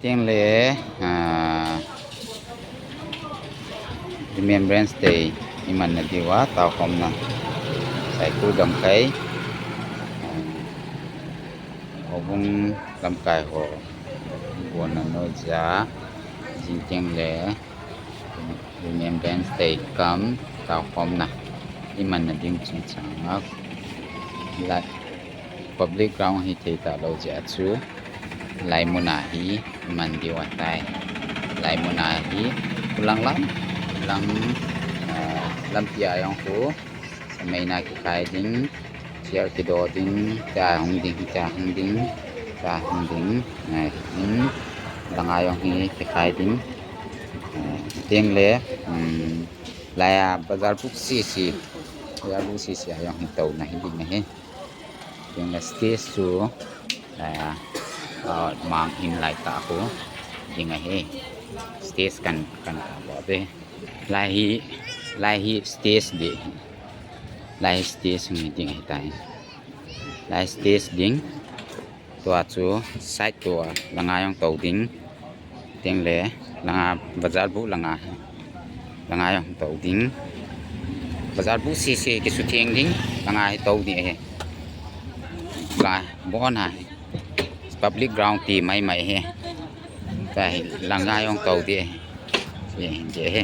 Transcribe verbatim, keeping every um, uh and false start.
Tengle, ah, Remembrance Day iman nadiuva taokhomna, Saikul gamkai, ah, houbung lamkai ho, bonna noija, jing tengle, Remembrance Day kam taokhomna iman nading chungchang a, la, public ground hithei talou jeh a chu, hilai muna hi iman diu ahitai. Hilai muna hi, khulang lam, lang, ah, lampi a jong khu, sameina kikhai ding, chair kido ding, cha hung ding, cha hung ding, cha hung ding, ah, in, langa jong hi kikhai ding, ah, tengle, um, laiya bazar buk sese, bazar buk sese a jong hi touna hi ding ahi. Tengle stage chu, laiya, ah, mang in laitah khu ding ahi. Stage kan, kan bol te. Lai hi, lai hi stage ding. Lai hi stage hung ding ahitai. Lai stage ding. Tua chu side tua langa jong tou ding. Tengle langa bazar buk langa, langa jong tou ding. Bazar buk sese kisutheng ding. Langa hi tou ding ahi. La, bon a, public ground ti maimai ahi. Tahi langa jong tou ding ahi. Ti, ti ahi.